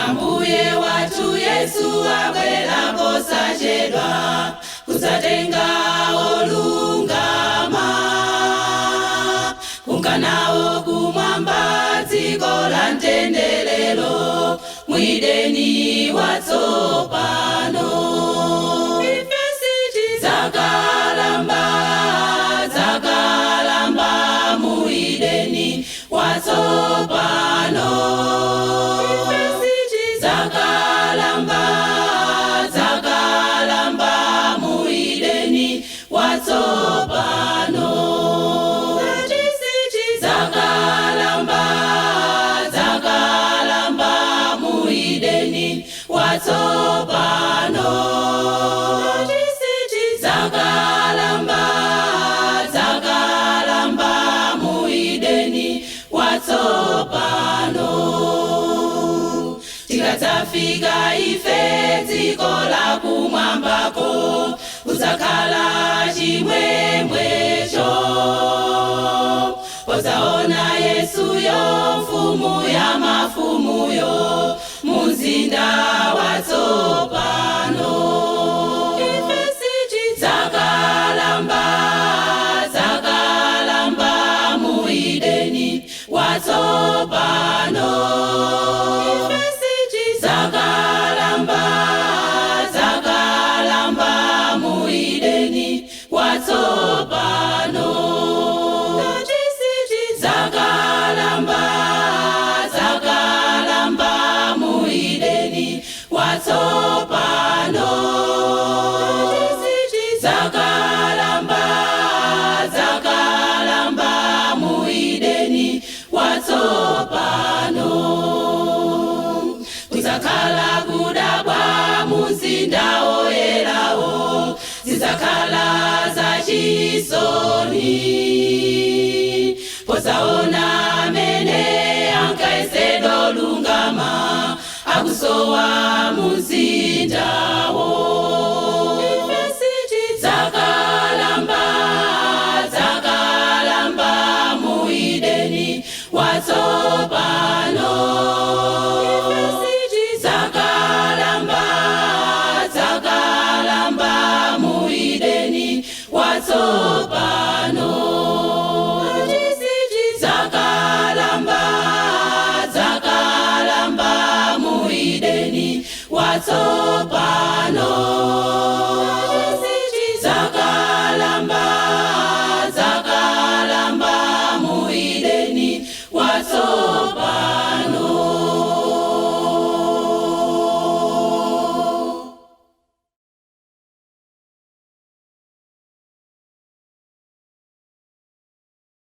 Ambuye wathu Yesu abwera posachedwa kudzatenga olungama kunkanawo kumwamba dziko la mtendelero mwideni watsopano. Ife sitidzakalamba, dzakalamba muideni watsopano. Ife sitidzakalamba, dzakalamba muideni watsopano. Dzakalamba, dzakalamba muideni watsopano. Dzakalamba, dzakalamba muideni watsopano. Tikadzafika ife dziko la kumwambako, kudzakhala chimwemwecho podzaona Yesuyo, mfumu ya mafumuyo, muzinda watsopano. Ife sitidzakalamba, dzakalamba muideni watsopano. Ife sitidzakalamba, dzakalamba muideni watsopano. Dzakalamba, dzakalamba muideni watsopano. Dzakalamba, dzakalamba muideni watsopano. Kudzakhala kudabwa muzinda oyerawo, zidzakhala zachisoni podzaona amene ankayesedwa olungama akusowa muzindawo. Ife sitidzakalamba, dzakalamba muideni watsopano. Ife sitidzakalamba, dzakalamba muideni watsopano. Dzakalamba, dzakalamba muideni watsopano.